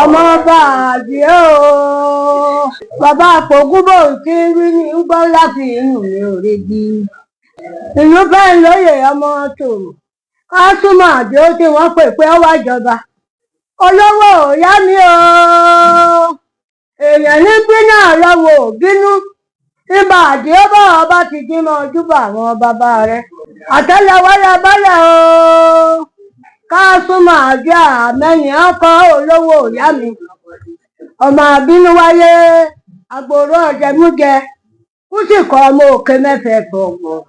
Ọmọ ọba àdìo, bàbá àpògúnbò tí ń rí ní ń gbọ́ láti inú mi ò rí bí. Ìlú bẹ́ẹ̀ lóye ọmọ tòrò kásùmọ̀ àdìo tí wọ́n pè pé ó wá jọba. Olówó ìyá mi o, èèyàn ní bínú lọ́wọ́ ò bínú. Ibà àdìo bá ọba ti jí mọ́ ojúbà àwọn bàbá rẹ̀. Àtẹ́lẹwọ́ lẹ bọ́lẹ̀ o. Kásùmọ̀ àdìo àmẹ́yìn ọkọ̀ olówó ìyá mi. Ọmọ àbínú wáyé, àgbòrò ọ̀jẹ̀mújẹ, kú sì kọ́ ọmọ òkè mẹ́fẹ̀ẹ̀fọ̀ ọ̀gbọ̀n.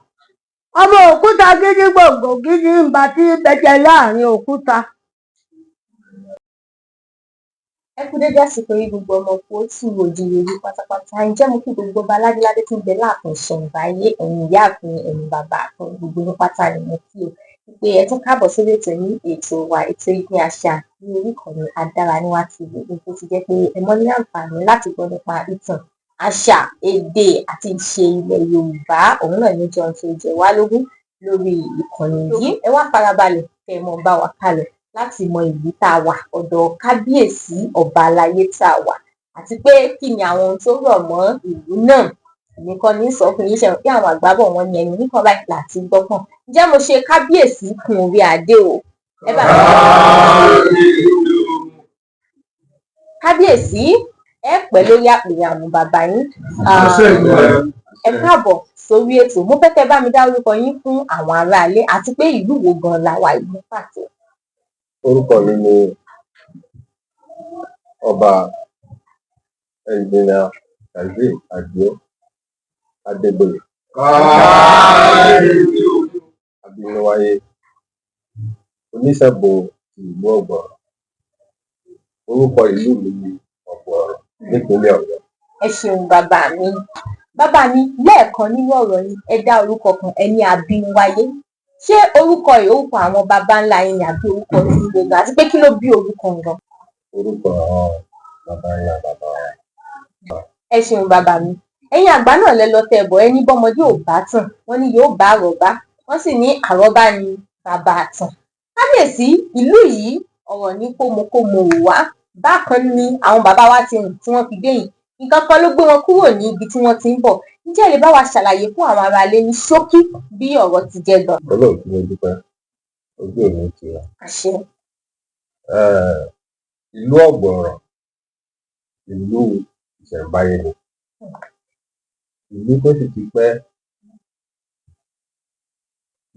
Ọmọ òkúta gidi gbòǹgbò gidi ń bá tí bẹ́jẹ láàrin òkúta. Ẹ kú dédé àsìkò yìí, gbogbo ọmọ kóòtù òjìrè yìí pátápátá. Ǹjẹ́ mo kí gbogbo ọba aládéládé tí ń bẹ láàfin ìṣẹ̀ǹbáyé, ẹ̀yin ìyáàfin, ẹ̀yin bàbá àfin, gbogbo yín pátá ni mo kí o pé ẹ tún káàbọ̀ sórí ètò ní ètò wa, ètò Ìgbín Àṣà ní orí ìkànnì Adáraníwá TV, ní tó ti jẹ́ pé ẹ mọ́ ní àǹfààní láti gbọ́ nípa ìtàn, àṣà, èdè àti ìṣe ilẹ̀ Yorùbá. Òun náà ní jẹun tó jẹ wá lógún lórí ìkànnì yìí. Ẹ wá farabalẹ̀ kẹ́ ẹ mọ́ bá wa kálọ láti mọ ìlú tá a wà, ọ̀dọ̀ kábíyèsí ọba aláyé tá a wà, àti pé kí ni àwọn ohun tó rọ̀ mọ́ ìlú náà. Èmi kọ́ ní sọ fún yín ṣe pé àwọn àgbà bọ̀, wọ́n ní ẹnu nìkan báyìí láti gbọ́kàn. Ǹjẹ́ mo ṣe kábíyèsí kún orí adé o? Ẹ bá mi kábíyèsí, ẹ pẹ́ lórí àpèrè àwọn bàbá yín. Ẹ káàbọ̀ sórí ètò. Mo fẹ́ kẹ́ bá mi dá orúkọ yín fún àwọn aráalé, àti pé ìlú wo gan la wà yìí ní pàtó. Orúkọ mi ni Ọba Ẹnjìnìà Kazeem Adio Adégbòye Abínúwáyé, Oníṣàbò ti ìlú Ọ̀gbọ̀rọ̀. Orúkọ ìlú mi ni Ọ̀gbọ̀rọ̀ nípínlẹ̀ Ọ̀yọ́. Ẹ ṣeun, bàbá mi. Bàbá mi, lẹ́ẹ̀kan nínú ọ̀rọ̀ yín, ẹ dá orúkọ kan, ẹ ní Abínúwáyé. Ṣé orúkọ yìí, orúkọ àwọn baba ńlá yín ni, àbí orúkọ tí ń gbogbo, àti pé kí ló bí orúkọ gan? Orúkọ àwọn baba ńlá bàbá wa. Ẹ ṣeun, bàbá mi. Ẹ̀yin àgbà náà lẹ lọ tẹ bọ, ẹni bọ́mọdé ò bá tàn, wọ́n ní yóò bá àròbá, wọ́n sì ní àròbá ni bàbá àtàn. Kábíyèsí, ìlú yìí, ọ̀rọ̀ ní kómokómo ò wá bákan ni àwọn bàbá wa ti rìn tí wọ́n fi dé yìí. Nǹkan kan ló gbé wọn kúrò ní ibi tí wọ́n ti ń bọ̀. Ǹjẹ́ ẹ lè bá wa ṣàlàyé fún àwọn aráalé ní ṣókí bí ọ̀rọ̀ ti jẹ́ gan? Olóòtú, mo dúpẹ́, ojú òní ti wà. Àṣẹ. Ìlú Ọ̀gbọ̀rọ̀, ìlú ìṣẹ̀ǹbáyé ni, ìlú tó sì ti pẹ́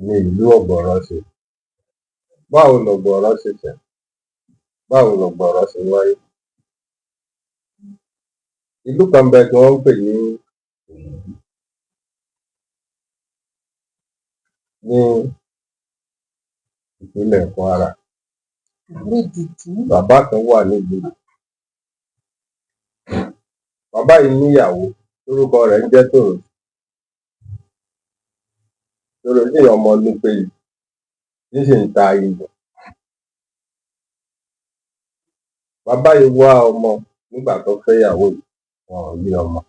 ní ìlú Ọ̀gbọ̀rọ̀ ṣe. Báwo lọ̀gbọ̀rọ̀ ṣe ṣẹ̀? Báwo lọ̀gbọ̀rọ̀ ṣe wáyé? Ìlú kan ń bẹ tí wọ́n ń pè ní Èdìdí ní ìpínlẹ̀ Kwara. Ìlú Èdìdí. Bàbá kan wà nílùú yìí. Bàbá yìí níyàwó torúkọ rẹ̀ ń jẹ́ Tòròsí. Tòròsí ọmọ Núpé ni, tí sì ń ta iyùn. Bàbá yìí wá ọmọ nígbà tó fẹ́yàwó yìí, wọn ò rí ọmọ.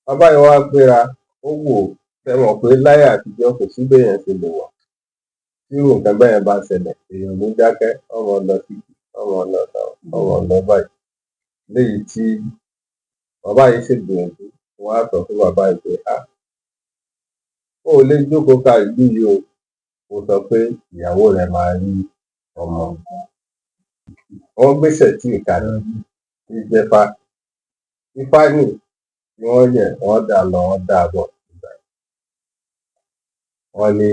Bàbá yìí wá gbéra, ó wò ó. Ṣẹ mọ̀ pé láyé àtijọ́, kò sí béèyàn ṣe lè wà tí irú nǹkan bẹ́yẹn bá ṣẹlẹ̀, èèyàn ò ní dákẹ́, wọ́n máa lọ síbí, wọ́n máa lọ sọ́hùn, wọ́n máa lọ báyìí. Léyìí tí bàbá yìí ṣègbìyànjú, wọ́n á sọ fún bàbá yìí pé o ò lè jókòó ka ìlú yìí o, kó sọ pé ìyàwó rẹ máa rí ọmọ. Wọ́n gbéṣẹ̀ tí ìkàlẹ̀ tí jẹ́fá ifá nì tí wọ́n yẹ̀, wọ́n dà lọ, wọ́n dà bọ̀. Wọ́n ní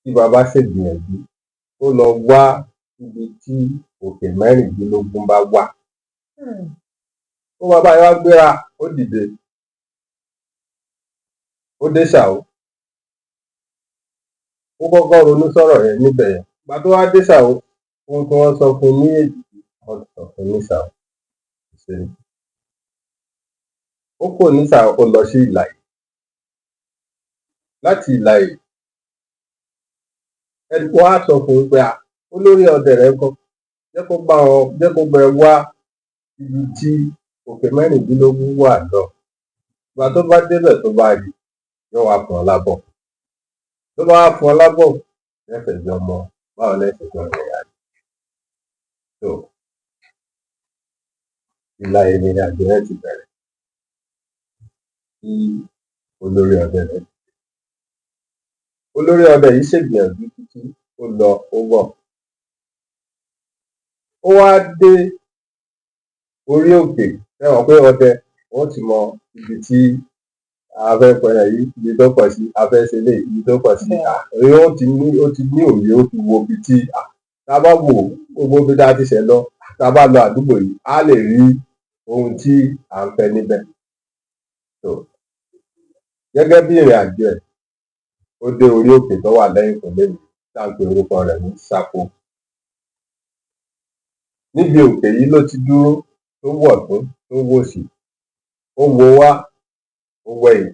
kí bàbá ṣègbìyànjú kó lọ wá ibi tí òkè mẹ́rìndínlógún bá wà. Ó bàbá yìí wá gbéra, ó dìde, ó dé Ṣàó. Ó kọ́kọ́ ronú sọ̀rọ̀ yẹn níbẹ̀ yẹn. Ìgbà tó wá dé Ṣàó, ohun tí wọ́n sọ fún un ní Èdìdí, wọ́n ti sọ fún un ní Ṣàó. Ó kúrò ní Ṣàó, ó lọ sí Ìlàyé. Láti Ìlàyé, ẹni wọ́n á sọ fún un pé olórí ọdẹ rẹ̀ ńkọ́? Jẹ́ kó bá wọn, jẹ́ kó bẹ wá ibi tí òkè mẹ́rìndínlógún wà lọ. Ìgbà tó bá débẹ̀, tó bá rí, yóò wá fún ọ lábọ̀. Tó bá wá fún ọ lábọ̀, ẹ fẹ́ jọ mọ Báwo lẹ ṣe jọ rìnrìn àjò? So ìlà ìrìn àjò yẹn ti bẹ̀rẹ̀ tí olórí ọdẹ rẹ̀. Olórí ọdẹ yìí ṣègbìyànjú títí, ó lọ, ó bọ̀. Ó wá dé orí òkè. Ẹ mọ̀ pé ọdẹ, wọ́n ti mọ ibi tí a fẹ́ pẹran yìí, ibi tó pọ̀ sí, a fẹ́ ṣe léyìí, ibi tó pọ̀ sí. Ó ti ní òye, ó ti wo ibi tí tá a bá wò ó, gbogbo ibi tá a ti ṣẹ̀ lọ, tá a bá lọ àdúgbò yìí, á lè rí ohun tí à ń fẹ́ níbẹ̀. So gẹ́gẹ́ bí ìrìn àjò ẹ̀, ó dé orí òkè tó wà lẹ́yìnkùlé mi, tá à ń pe orúkọ rẹ̀ ní Sápó. Níbi òkè yìí ló ti dúró, tó wọ̀tún, tó wòsì, ó wo wá, ó wẹ̀yìn,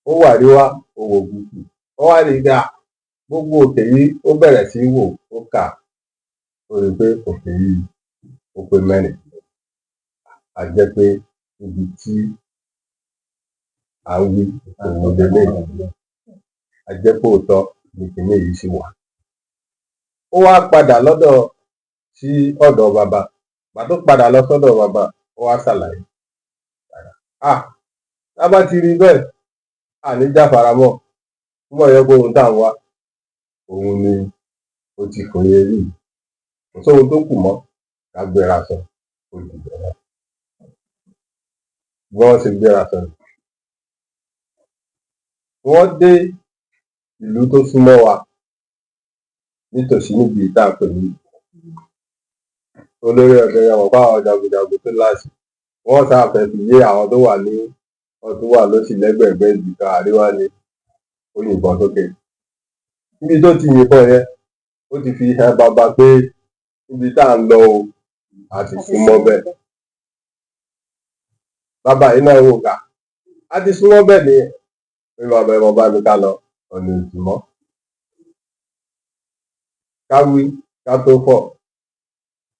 ó wo àríwá, ó wo gúúsù. Ó wá rí i pé gbogbo òkè yìí, ó bẹ̀rẹ̀ sí í wò, ó kà, ó rí i pé òkè yìí ó pé 16. A jẹ́ pé ibi tí à ń wí òun leléyìí. A jẹ́ pé òótọ́ ni kinní yìí sì wà. Ó wá padà lọ́dọ̀ sí ọ̀dọ̀ bàbá. Ìgbà tó padà lọ sọ́dọ̀ bàbá, ó wá ṣàlàyé. Tá a bá ti rí bẹ́ẹ̀, a ní jáfara mọ́. Nígbà yẹ pé ohun tá à ń wá, òun ni ó ti fòye rí. Kò sóhun tó kù mọ́, ká gbéra sọ, ó di bẹ̀rẹ̀. Bí wọ́n ṣe gbéra sọ nìyẹn. Wọ́n dé ìlú tó súnmọ́ wa nítòsí níbi tá à ń pè ní olórí ọdẹ. Yẹn mọ̀ pé àwọn jagunjagun tó láṣẹ, wọ́n sáà fẹ́ fi yé àwọn tó wà ní ọdún wà lósì lẹ́gbẹ̀ẹ́gbẹ́ ibì kan àríwá ni. Ó yìnbọn sókè. Níbi tó ti yìnbọn yẹn, ó ti fi hàn bàbá pé níbi tá à ń lọ o, a ti súnmọ́ bẹ́ẹ̀. Bàbá yìí náà wò ká, a ti súnmọ́ bẹ́ẹ̀ nìyẹn. Pé bàbá, ẹ mọ bá mi ká lọ, ọ̀nà ìjùmọ̀. Ká wí ká tó fọ̀,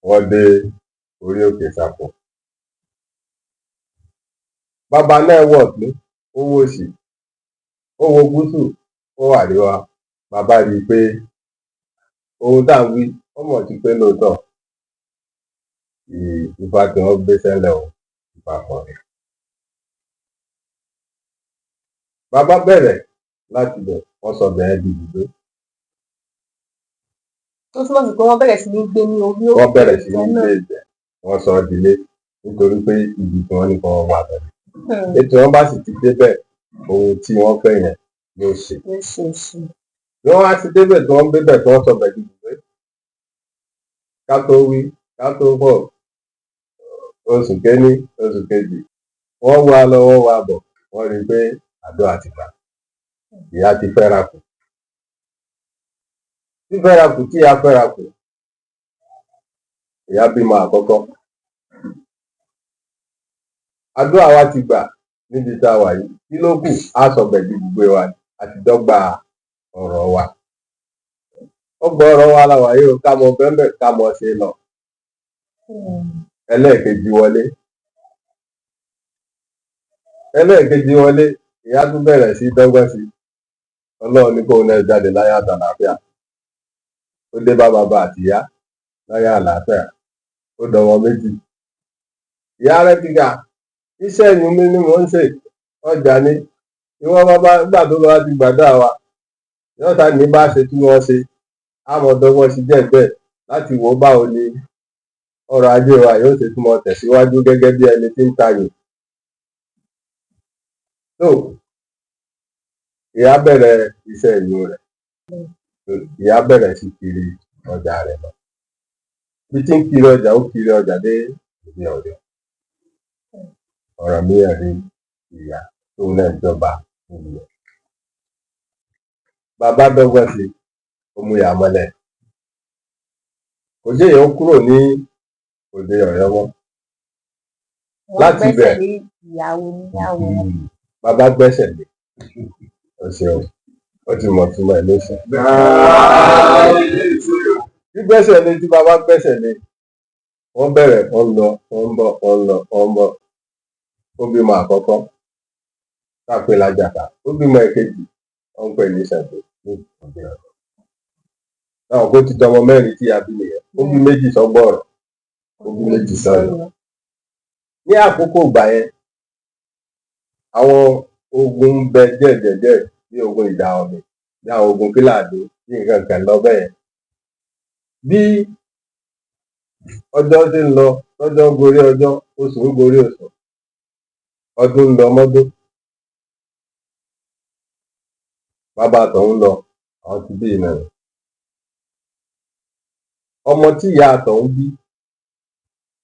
wọ́n dé orí òkè Sápó. Bàbá náà wọ̀tún, ó wòsì, ó wo gúúsù, ó wo àríwá. Bàbá rí i pé ohun tá à ń wí, ó mọ̀ ti pé lóòótọ́. Ifá tí wọ́n gbé sẹ́lẹ̀ o, Ifá kan ni. Bàbá bẹ̀rẹ̀ láti bẹ̀, wọ́n sọ bẹ̀rẹ̀ di ibùgbé. Tó túmọ̀ sí pé wọ́n bẹ̀rẹ̀ sí ní gbé ní orí òkè Wọ́n bẹ̀rẹ̀ sí ní náà. gbé ibẹ̀, wọ́n sọ ọ́ dilé, nítorí pé ibi tí wọ́n ní kí wọ́n wà bẹ̀rẹ̀. Ètò wọn bá sì ti débẹ̀, ohun tí wọ́n fẹ́ yẹn ló ṣe. Ló ṣe é ṣe. Bí wọ́n á ti débẹ̀, tí wọ́n ń gbébẹ̀, tí wọ́n sọ bẹ̀ di ibùgbé. Ká tó wí, ká tó fọ̀, oṣù kínní, oṣù kejì, wọ́n wá lọ, wọ́n wá bọ̀, wọ́n rí i pé àdúrà ti gbà. Ìyá ti fẹ́ra kù. Fífẹ́ra kù tí ìyá fẹ́ra kù, ìyá bímọ àkọ́kọ́. Àdúrà wa ti gbà níbi tá a wà yìí. Kí ló kù? Á sọ bẹ̀ di ibùgbé wa ni. A ti dọ́gba ọ̀rọ̀ wa. Ọgbà ọ̀rọ̀ wa la wà yìí o, ká mọ bẹ́ńbẹ̀, ká mọ ṣe lọ. Ẹlẹ́ẹ̀kejì wọlé. Ẹlẹ́ẹ̀kejì wọlé, ìyá tún bẹ̀rẹ̀ sí dọ́gbọ́n sí. Ọlọ́run ní kóun náà jáde láyọ̀ àtàlàáfíà. Ó dé bá bàbá àti ìyá láyọ̀ àlàáfíà. Ó dọmọ méjì. Ìyá rẹ̀ ti gà, iṣẹ́ ìyún mi ni mò ń ṣe, ọjà ni. Ìwọ bàbá, nígbà tó bá ti gbàdúrà wa, yóò sá ní bá ṣe tí wọ́n ṣe. Á mọ dọ́gbọ́n sí díẹ̀ díẹ̀ láti wò ó báwo ni ọrọ̀ ajé wa yóò ṣe túmọ̀ tẹ̀síwájú gẹ́gẹ́ bí ẹni tí ń tayò. So ìyá bẹ̀rẹ̀ iṣẹ́ ìyún rẹ̀. Ìyá bẹ̀rẹ̀ sí kiri ọjà rẹ̀ lọ. Bí tí ń kiri ọjà, ó kiri ọjà dé ìdí Ọ̀yọ́. Ọ̀rànmíyàn rí ìyá tóun náà jọba nílùú rẹ̀. Bàbá dọ́gbọ́n sí, ó mú ìyá mọ́lẹ̀. Kò jẹ́ èèyàn kúrò ní òde Ọ̀yọ́ mọ́. Wọ́n Láti gbẹ́sẹ̀ bẹ̀. lé ìyàwó níyàwó. Bàbá gbẹ́sẹ̀ lé. Ó ṣeun, ó ti mọ̀ túmọ̀ ẹ̀ lóṣù. Gbígbẹ́sẹ̀ lé tí bàbá gbẹ́sẹ̀ lé, wọ́n bẹ̀rẹ̀, wọ́n lọ, wọ́n ń bọ̀, wọ́n ń lọ, wọ́n ń bọ̀. Ó bímọ àkọ́kọ́, tá a pè lájàká. Ó bímọ ẹ̀kejì, wọ́n ń pè ní Ṣàngó ní òde Ọ̀yọ́. Táwọn kó ti dọmọ mẹ́rin tí a bí nìyẹn. Ó bí méjì sọ́gbọ̀rọ̀, ó bí méjì sọ́yọ́. Ní àkókò ìgbà yẹn, àwọn ogun ń bẹ díẹ̀díẹ̀díẹ̀, bí ogun ìdà ọ̀mì, bí àwọn ogun kílàdó, bí nǹkan kan lọ bẹ́ẹ̀. Bí ọjọ́ ṣe ń lọ, lọ́jọ́ ń gorí ọjọ́, oṣù ń gorí oṣù, ọdún ń lọ mọ́dún. Bàbá tọ̀hún lọ, àwọn ti bí ìnà rẹ̀. Ọmọ tí ìyá tọ̀hún bí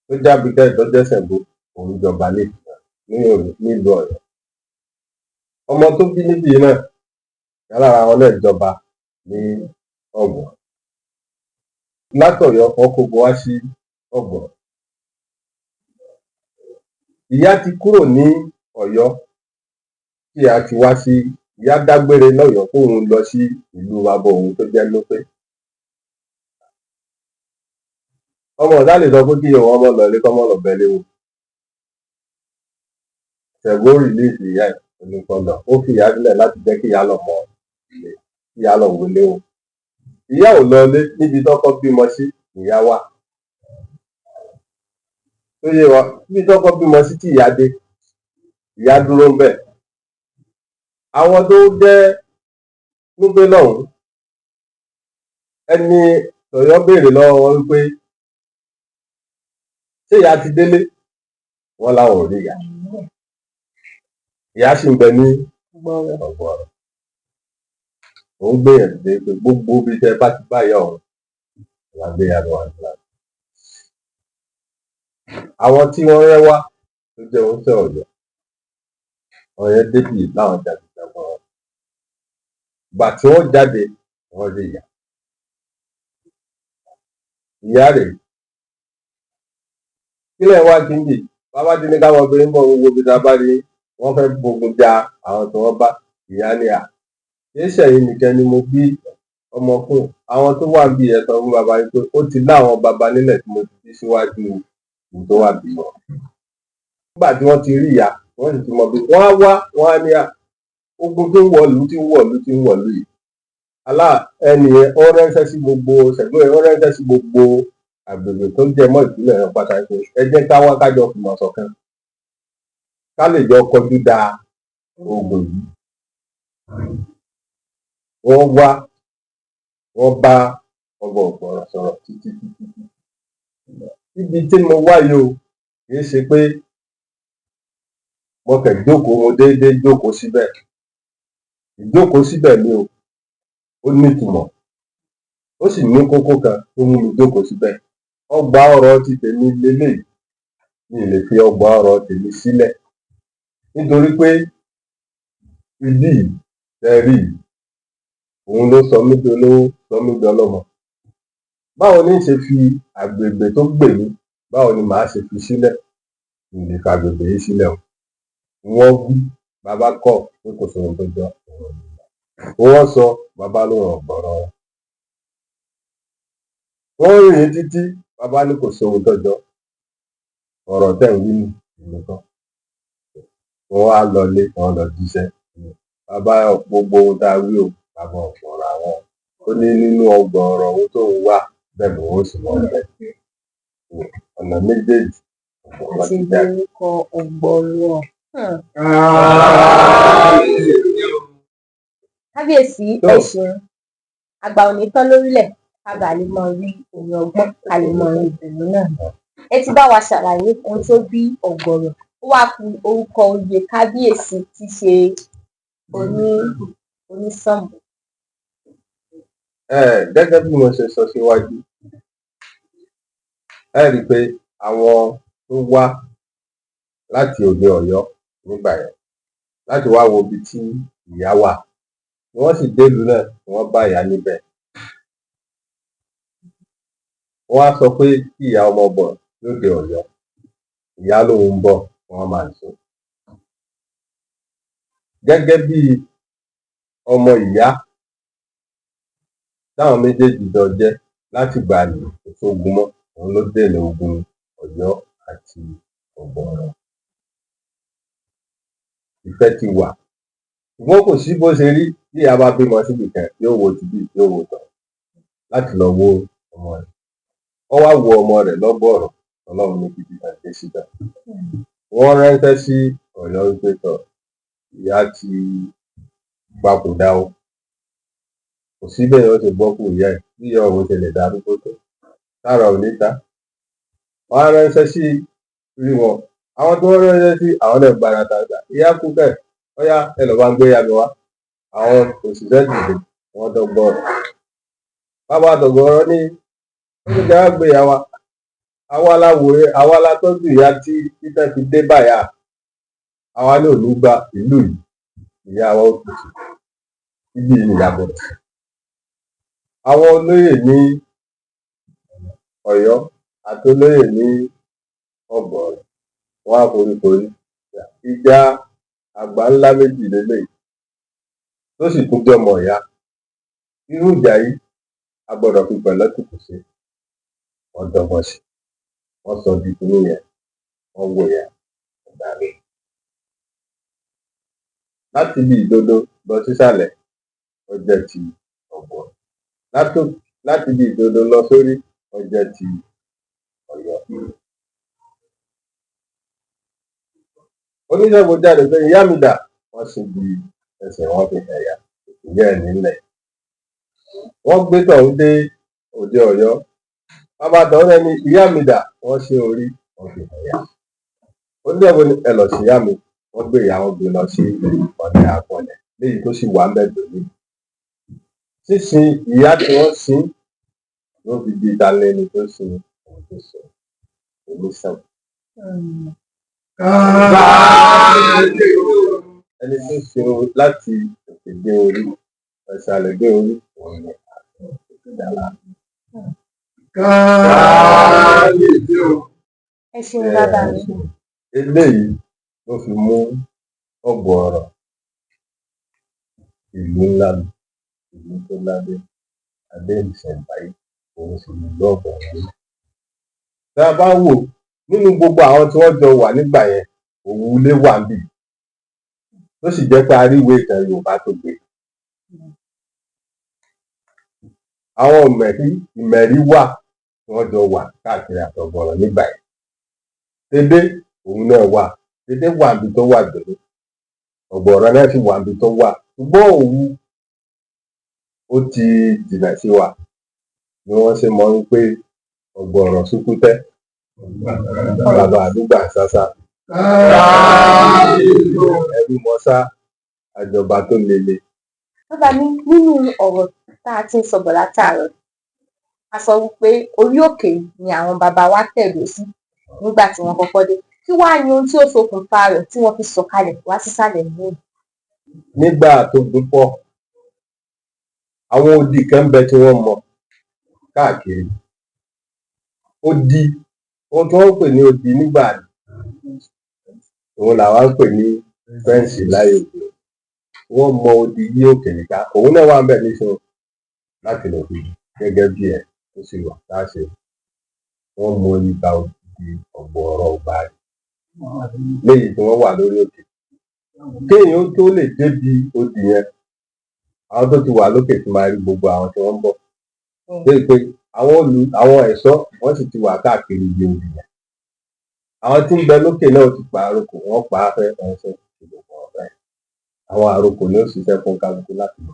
tó jábíkẹ́ tó jẹ́ Ṣàngó, òun jọba nílùú Ọ̀yọ́. Ọmọ tó bí níbí náà, ìkan lára wọn náà jọba ní Ọ̀gbọ̀n. Látọ̀yọ́ wọ́n kógun wá sí Ọ̀gbọ̀n. Ìyá ti kúrò ní Ọ̀yọ́ tí ìyá ti wá sí, ìyá dágbére lọ́yọ̀ọ́ kóun lọ sí ìlú bàbá òun tó jẹ́ Núpé. Ọmọ ọ̀dá lè sọ pé kí òun ọmọ lọ ilé kọ́mọ lọ bẹ́lé wò. Ṣàngó rìlíìsì ìyá ẹ̀ oníkan lọ. Ó fi ìyá sílẹ̀ láti jẹ́ kí ìyá lọ mọ ilé, kí ìyá lọ wọlé o. Ìyá ò lọ ilé, níbi tọ́kọ́ bímọ sí ìyá wà. Tó yé wa, níbi tọ́kọ́ bímọ sí tí ìyá dé, ìyá dúró ń bẹ̀. Àwọn tó jẹ́ Núpé lọ́hùn-ún, ẹni Ọ̀yọ́ béèrè lọ́wọ́ wọn wípé ṣé ìyá ti délé? Wọ́n láwọn ò rí ìyá. Ìyá sì ń bẹ ní Ọ̀gbọ̀rọ̀. Òun gbìyànjú dé pé gbogbo ibi tẹ́ bá ti bá ìyá òun, ìyá gbé ìyá lọ wà nílá. Àwọn tí wọ́n rẹ́ wá tó jẹ́ oúnjẹ Ọ̀yọ́, àwọn yẹn débì láwọn jagunjagun wọn. Ìgbà tí wọ́n jáde, wọ́n rí ìyá. Ìyá rèé. Kílẹ̀ wá kí n bì? Bàbá ti ní káwọn obìnrin bọ̀ gbogbo ibi tá a bá rí, wọ́n fẹ́ gbógun ja àwọn tí wọ́n bá. Ìyá ni à. Kì í ṣẹ̀yìn nìkan ni mo bí ọmọ fún. Àwọn tó wà níbí ẹ sọ fún bàbá yín pé ó ti láwọn baba nílẹ̀ tí mo ti bí síwájú ìlú tó wà bí wọn. Nígbà tí wọ́n ti rí ìyá, wọ́n sì ti mọ bí wọ́n á wá, wọ́n á ní à. Ogun tó ń wọ̀lú tí ń wọ̀lú tí ń wọ̀lú yìí. Alá ẹni yẹn ó ránṣẹ́ sí gbogbo Ṣàngó yẹn, ó ránṣẹ́ sí gbogbo àgbègbè tó jẹ mọ́ ìpínlẹ̀ yẹn pàtàkì pé ẹ jẹ́ ká wá kájọ fìmọ̀ ṣọ̀kan. Ká lè jọ kọjú da ogun yìí. Wọ́n wá, wọ́n bá ọba Ọ̀gbọ̀rọ̀ sọ̀rọ̀ títí títí títí. Ibi tí mo wá yìí o, kì í ṣe pé mo kàn jókòó, mo déédéé jókòó síbẹ̀. Ìjókòó síbẹ̀ mi o, ó nítumọ̀. Ó sì ní kókó kan tó mú mi jókòó síbẹ̀. Ọgbà ọrọ̀ ti tèmi leléyìí. Mi ì lè fi ọgbà ọrọ̀ tèmi sílẹ̀. Nítorí pé ibí yìí tẹ́ ẹ rí yìí, òun ló sọ mí dolówó, sọ mí dọlọ́mọ. Báwo ní ń ṣe fi àgbègbè tó gbè mí, báwo ni màá ṣe fi sílẹ̀? Mi ì lè fi àgbègbè yìí sílẹ̀ o. Wọ́n wí, bàbá kọ̀ pé kò sóhun tó jọ, òun ò ní gbà. Wọ́n sọ, bàbá lóun ò gbọ́rọ̀ wọn. Wọ́n rìn títí, bàbá ní kò sóhun tó jọ. Ọ̀rọ̀ tẹ́ ń wí nù, èmi kọ́. Wọ́n wá lọlé, wọ́n lọ jíṣẹ́. Bàbá gbogbo ohun tá a wí o, bàbá ò gbọ́rọ̀ àwọn. Ó ní nínú ọgbà ọ̀rọ̀ ohun tóun wà, bẹ́ẹ̀ lòun ó sì mọ̀ bẹ́ẹ̀. Ọ̀nà méjèèjì ọ̀gbọ̀rọ̀ Àti ti jáde. orúkọ Ọ̀gbọ̀rọ̀. Kábíyèsí, ẹ ṣeun. Àgbà ò ní tán lórílẹ̀, ká bàa lè máa rí omi ọgbọ́n, ká lè máa rí ìdùnnú náà. Ẹ ti bá wa ṣàlàyé ohun tó bí Ọ̀gbọ̀rọ̀. Ó wá ku orúkọ oyè kábíyèsí tí ṣe onísànmù. Gẹ́gẹ́ bí mo ṣe sọ síwájú, ẹ rí i pé àwọn tó wá láti òde Ọ̀yọ́ nígbà yẹn láti wá wo ibi tí ìyá wà, wọ́n sì délùú náà, wọ́n bá ìyá níbẹ̀. Wọ́n á sọ pé kí ìyá ọmọ bọ̀ lóde Ọ̀yọ́. Ìyá lòun ń bọ̀, wọ́n máa ń sọ. Gẹ́gẹ́ bí ọmọ ìyá táwọn méjèèjì jọ jẹ́ láti ìgbà ní kò sógun mọ́, òun ló dènà ogun Ọ̀yọ́ àti Ọ̀gbọ̀rọ̀. Ìfẹ́ ti wà. Ṣùgbọ́n kò sí bó ṣe rí, bí ìyá bá bímọ síbì kan, yóò wo tibí, yóò wo tọ̀hún. láti lọ wo ọmọ rẹ̀. Wọ́n wá wo ọmọ rẹ̀ lọ́gbọ̀ọ̀rọ̀, Ọlọ́run ní kí títàn dé síbẹ̀. Wọ́n ránṣẹ́ sí Ọ̀yọ́ wípé tọ̀, ìyá ti papòdà o, kò sí bẹ́ẹ̀ wọ́n ti gbọ́ kú ìyá ẹ̀, bí ìyá òun ṣe lè darúgbó tó, tára ò ní ta. Wọ́n á ránṣẹ́ sí rí wọn. Àwọn tí wọ́n ránṣẹ́ sí àwọn náà gbarata gbà. Ìyá kú kẹ̀, óyá ẹ lọ bá ń gbé ìyá mi wá. Àwọn òṣìṣẹ́ dìde, wọ́n dọ́gbọ̀rọ̀. Bàbá Dọ̀gọ̀rọ̀ ní ó ní kí á gbé ìyá wa. Àwa la wòye, àwa la tọ́jú ìyá tí títàn fi dé báyà. Àwa náà ò ní gba ìlú yìí, ìyá wa ó kù sí. Ibí yìí ni ìyá gbọdọ̀. Àwọn olóyè ní Ọ̀yọ́ àti olóyè ní Ọ̀gbọ̀ọ̀rọ̀ wọ́n á foríkorí. Ìjà àgbà ńlá méjì leléyìí tó sì tún jọmọ ìyá. Irú ìjà yìí a gbọdọ̀ fi pẹ̀lẹ́kùtù ṣe. Wọ́n dọ́gbọ́n sí i. Wọ́n sọ di kinní yẹn, wọ́n wò ìyá ọ̀gá rẹ̀. Láti ibi ìdodo lọ sísàlẹ̀, ó jẹ́ ti Ọ̀gbọ̀ọ̀rọ̀. Láti ibi ìdodo lọ sórí, ó jẹ́ ti Ọ̀yọ́. Oníṣègùn jáde pé ìyá mi dà, wọ́n sì bi ẹsẹ̀ wọn fi hàn ìyá, ìyá ẹ̀ nílẹ̀. Wọ́n gbé tọ̀hún dé òde Ọ̀yọ́. Bàbá tọ̀hún náà ní ìyá mi dà, wọ́n ṣe orí, wọ́n fi hàn ìyá. Oníṣègùn ní ẹ lọ sí ìyá mi, wọ́n gbé ìyá wọn gbé lọ sí ọ̀dẹ̀ Àpọ̀lẹ̀ léyìí tó sì wà ńbẹ̀ dòní. Sísin ìyá tí wọ́n sin ló fi di ta lẹni tó sin òun tó sin Oníṣàngó. Ẹni tó sin láti òkè dé orí, ìsàlẹ̀ dé orí, òun ni Òkèdàlà. Ẹ ṣeun bàbá mi. Eléyìí ló fi mú Ọ̀gbọ̀ọ̀rọ̀ ìlú ńlá ni, ìlú tó ládé, adé ìṣẹ̀ǹbáyé, òun sì ni ìlú Ọ̀gbọ̀ọ̀rọ̀ náà. Tá a bá wò nínú gbogbo àwọn tí wọ́n jọ wà nígbà yẹn, Òwu Ilé wà níbí, tó sì jẹ́ pé a rí ìwé ìtàn Yorùbá tó gbé. Àwọn Ìmẹ̀rí Ìmẹ̀rí wà tí wọ́n jọ wà káàkiri àtọ̀gbọ̀rọ̀ nígbà yẹn. Tedé òun náà wà, Tedé wà níbi tó wà dòní, Ọ̀gbọ̀ọ̀rọ̀ náà sì wà níbi tó wà. Ṣùgbọ́n Òwu ó ti jìnnà sí wa ni wọ́n ṣe mọ̀ wípé Ọ̀gbọ̀ọ̀rọ̀ Súkútẹ́, bàbá àdúgbà sásá, ẹrú mọ́sá, àjọba tó lele. Bàbá mi, nínú ọ̀rọ̀ tá a ti ń sọ bọ̀ látàárọ̀, a sọ wípé orí òkè ni àwọn bàbá wa tẹ̀dó sí nígbà tí wọ́n kọ́kọ́ dé. Kí wá ni ohun tí ó ṣokùnfà rẹ̀ tí wọ́n fi sọ̀kalẹ̀ wá sísàlẹ̀ lónìí? Nígbà tó gún pọ̀, àwọn odi kan ń bẹ tí wọ́n mọ káàkiri. Odi, ohun tí wọ́n ń pè ní odi nígbà òun làwa ń pè ní fẹ́ǹsì láyé òde òní. Wọ́n mọ odi yí òkè nìka, òun náà wà ńbẹ̀ nísìnyí láti lè fi gẹ́gẹ́ bí ẹ̀ tó sì wà láṣẹ. Wọ́n mọ yíká odi Ọ̀gbọ̀ọ̀rọ̀ Ọ̀gbàrì léyìí tí wọ́n wà lórí òkè. Kéèyàn ó tó lè débi odi yẹn, àwọn tó ti wà lókè ti máa rí gbogbo àwọn tí wọ́n ń bọ̀. Débi pé àwọn àwọn ẹ̀ṣọ́ wọ́n sì ti wà káàkiri ibi odi yẹn. Àwọn tí ń bẹ lókè náà ti pa àrokò, wọ́n pa á fẹ́ ránṣẹ́ sí gbogbo ọ̀rẹ́. Àwọn àrokò ni ó ṣiṣẹ́ fún kálukú láti lè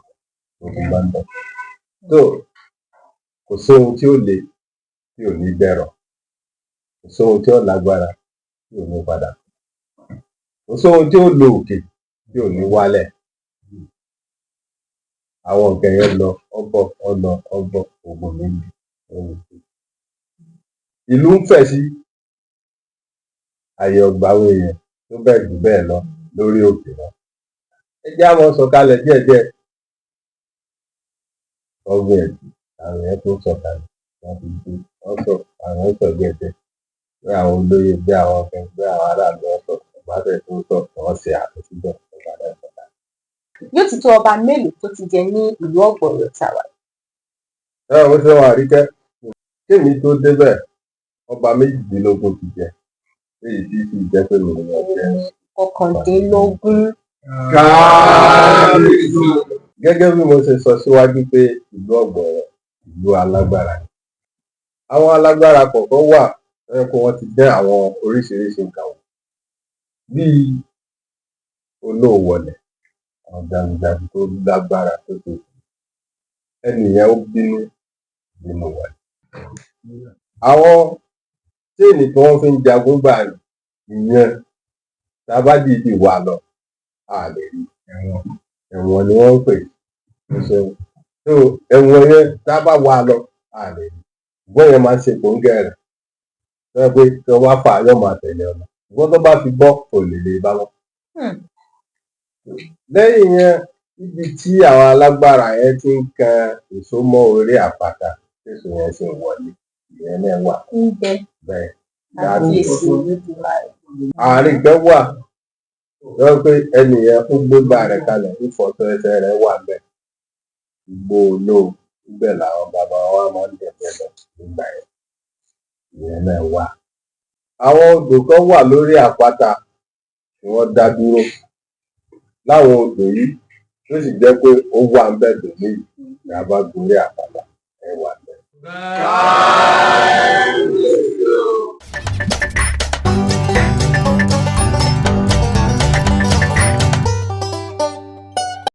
gbogbo bá ń bọ̀. Tó kò sí ohun tí ó le tí ò ní dẹ̀rọ̀, kò sí ohun tí ó lágbára tí ò ní padà, kò sí ohun tí ó lo òkè tí ò ní wálẹ̀. Àwọn nǹkan yẹn lọ, ó bọ̀, ó lọ, ó bọ̀, ogun méjì. Ìlú ń fẹ̀ sí àyè ọgbà àwọn èèyàn tó bẹ́ẹ̀ jù bẹ́ẹ̀ lọ lórí òkè náà. Ẹ jẹ́ á máa sọ̀kalẹ̀ díẹ̀díẹ̀. Wọ́n gbìyànjú, àwọn èèyàn tó ń sọ̀kalẹ̀, wọ́n fi dé, wọ́n sọ, àwọn èèyàn sọ díẹ̀díẹ̀. Bí àwọn olóyè, bí àwọn ọ̀fẹ́, bí àwọn aráàlú wọ́n sọ, ìgbésẹ̀ tó ń sọ, wọ́n ṣe àtúnṣe ọba náà sọ̀kalẹ̀. Yóò ti tó ọba mélòó tó ti jẹ ní ìlú Ọ̀gbọ̀ọ̀rọ̀ tàwa? Ẹ ò ṣe wọn Àríkẹ́, kémi tó débẹ̀, ọba méjìdínlógún ti jẹ, léyìí tí sì jẹ́ pé mi ni mo jẹ 19. Gẹ́gẹ́ bí mo ṣe sọ síwájú pé ìlú Ọ̀gbọ̀ọ̀rọ̀ Ìlú alágbára ni. Àwọn alágbára kọ̀ọ̀kan wà tó jẹ́ pé wọ́n ti dán àwọn oríṣiríṣi nǹkan wò, bíi Olóòwọlẹ̀, àwọn jagunjagun tó lágbára tó ṣe. Ẹni yẹn, ó bínú bínú wọlé. Àwọn chain tí wọ́n fi ń jagun gbà ìyẹn, tá a bá dìídì wá lọ, a lè rí. Ẹ̀wọ̀n, ẹ̀wọ̀n ni wọ́n ń pè é ṣeun. So ẹ̀wọ̀n yẹn, tá a bá wá lọ, a lè rí. Ṣùgbọ́n yẹn máa ń ṣe kòńgẹ́ rẹ̀ tó jẹ́ pé tí wọ́n bá fà á, yóò máa tẹ̀lé ọ lọ, ṣùgbọ́n tó bá fi bọ́, kò lè lè bá wọn. Lẹ́yìn yẹn, níbi tí àwọn alágbára yẹn ti ń kan èso mọ́ orí àpáta, tèso yẹn sì ń wọlé, ìyẹn náà wà. Ń bẹ. Bẹ́ẹ̀. Kábíyèsí Olódùmarè. Àárín kan wà tó jẹ́ pé ẹnì yẹn, ó gbégbá rẹ̀ kalẹ̀, ìfọ̀tọ̀ ẹsẹ̀ rẹ̀ wà ńbẹ̀. Igbó Olóo, níbẹ̀ làwọn bàbá wa máa ń dẹ̀gbẹ́ lọ nígbà yẹn. Ìyẹn náà wà. Àwọn odò kan wà lórí àpáta tí wọ́n dá dúró láwọn odò yìí, tó sì jẹ́ pé ó wà ńbẹ̀ dòní yìí. Tí a bá gorí àpáta, ẹ wà ńbẹ̀.